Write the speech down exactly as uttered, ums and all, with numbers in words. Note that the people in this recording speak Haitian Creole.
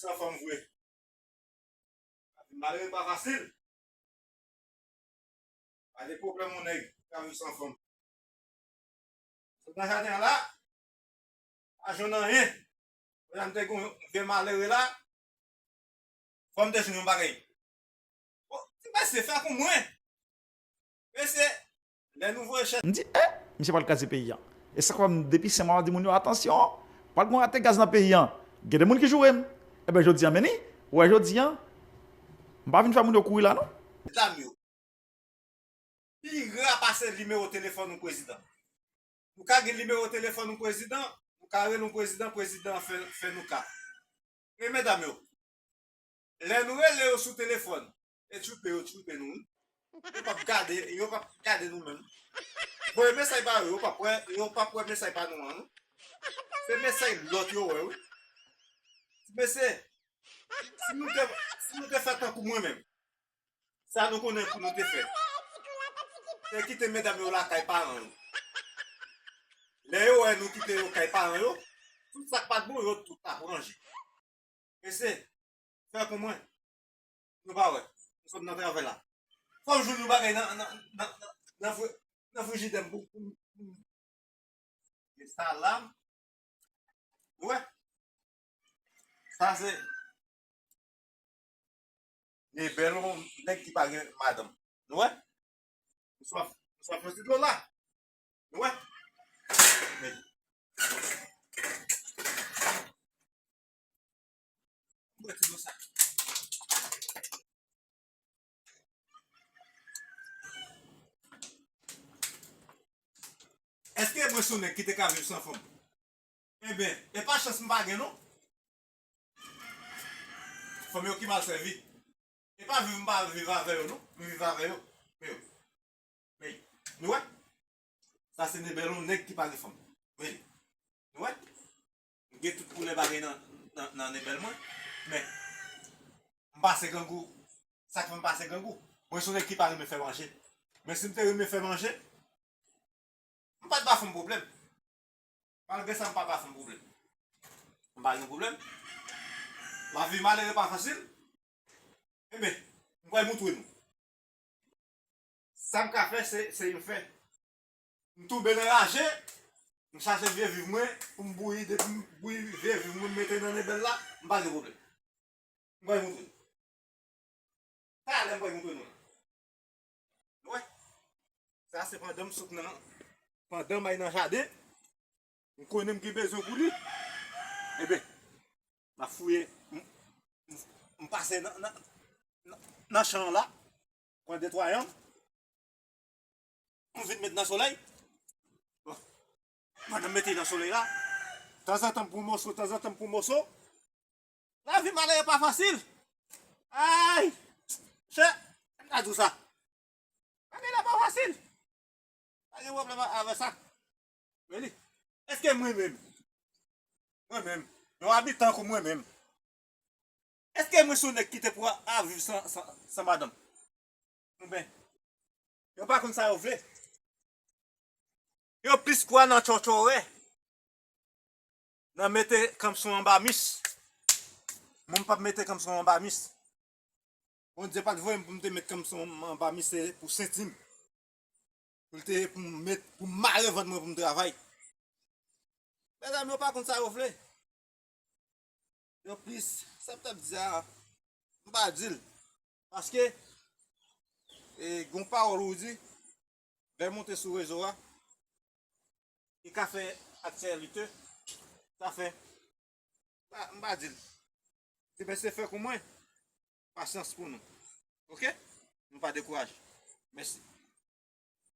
San fanm vre. Lavi malere pa fasil. Pa de pwoblèm yon nèg ka viv san fanm. Sot nan jaden an la, pa jwenn anyen. Kounye a m te gen yon vye malere la, fò m te jwenn yon bagay. Bon, ti mesye, fè pou mwen. Mesye, lè nou voye chèn. M di, eh, misye pral kraze peyi an. E sa k fè m, depi senk mwa, m ap di moun yo, atansyon, pral gen yon rate gaz nan peyi an. Gen de moun ki joure m. Enben, jodi an, men ni, ou wè jodi an, m pa vin fè moun yo kouri la, non. Medam yo, pi ra pase nimewo telefòn yon prezidan. Nou ka gen nimewo telefòn yon prezidan, nou ka rele yon prezidan, prezidan an fè, fè nou ka. Men medam yo, lè nou rele yo sou telefòn, e tchwipe yo tchwipe nou, wi. Yo p ap gade, yo p ap gade nou menm. Voye mesaj ba yo, yo p ap wè, yo p ap wè mesaj pa nou an, non. Se mesaj lòt yo wè, wi. Mesye, si nou te, si nou te fè tankou mwen menm, sa nou konnen pou nou te fè, se kite medam yo lakay paran yo. Lè yo wè nou kite yo kay paran yo, tout sa k pa t bon, yo tout ap ranje. Mesye, fè pou mwen. Nou pa wè. Nou sot nan travay la. Fò m jwenn yon bagay nan, nan, nan, nan, nan fri-, nan frijidè m pou, pou, pou, e sa la, ou wè? Sa se Nebel yon nèg ki pa gen madanm. Nou wè? M swaf, m swaf yon ti dlo la. Nou wè? Men. M bwè ti dlo sa. Èske mwen se yon nèg ki te ka viv san fanm? Enben, e pa chans m pa gen non. Fanm yo ki mal sèvi. E pa viv m pa viv avè yo non. M viv avè yo. Men yo. Men, nou wè? Sa se Nebel yon nèg ki pa gen fanm. Men, nou wè? M gen tout koulè bagay nan, nan, nan Nebel mwen. Men, m pase grangou. Sa k fè m pase grangou? Mwen se yon nèg ki pa renmen fè manje. Men si m te renmen fè manje, m pa t ba fanm pwoblèm. Malgre sa, m pa ba fanm pwoblèm. M pa gen pwoblèm. Lavi malere pa fasil. Enben, m pral moutre nou. Sa m ka fè, se, se yon fè. M tonbe nan raje, m chache vye viv mwen, pou m bouyi, depi m bouyi vye viv mwen, m mete nan Nebel la, m pa gen pwoblèm. M pral moutre nou. Talè m pral moutre nou. Wè. Sa se pandan m sot nan, pandan m al nan jaden, m konnen m gen bezwen pou li. Enben, m ap fouye, m, m, m pase nan, nan, nan, nan chan an la, pran de twa yanm, m vin met nan solèy. Bon. Pandan m mete nan solèy la, tanzantan m pran moso, tanzantan m pran moso. Lavi malere pa fasil. Ay! Chè, m ka di w sa. Bagay la pa fasil. Pa gen pwoblèm avè sa. Men li, èske mwen menm, mwen menm, yon abitan kou mwen menm, èske mwen se yon nèg ki te pou a, a viv san, san, san madanm? Enben, yo pa konn sa yo vle. Yo plis kwè nan tchòtchòrè, nan mete kanmson anba mis. Mwen m p ap mete kanmson anba mis. Bondye pa t voye m pou m te met kanmson anba mis, se pou senti m. Pou l te, pou m met, pou m mare vant mwen pou m travay. Medam yo pa konn sa yo vle. Yo plis, sa m t ap di a, m pa di l. Paske, e, gon pawòl ou di, lè l monte sou rezo a, li ka fè aktyalite, sa fè, m pa, m pa di l. Ti mesye fè kou mwen, pasyans pou nou. Oke? Nou pa dekouraje. Mèsi.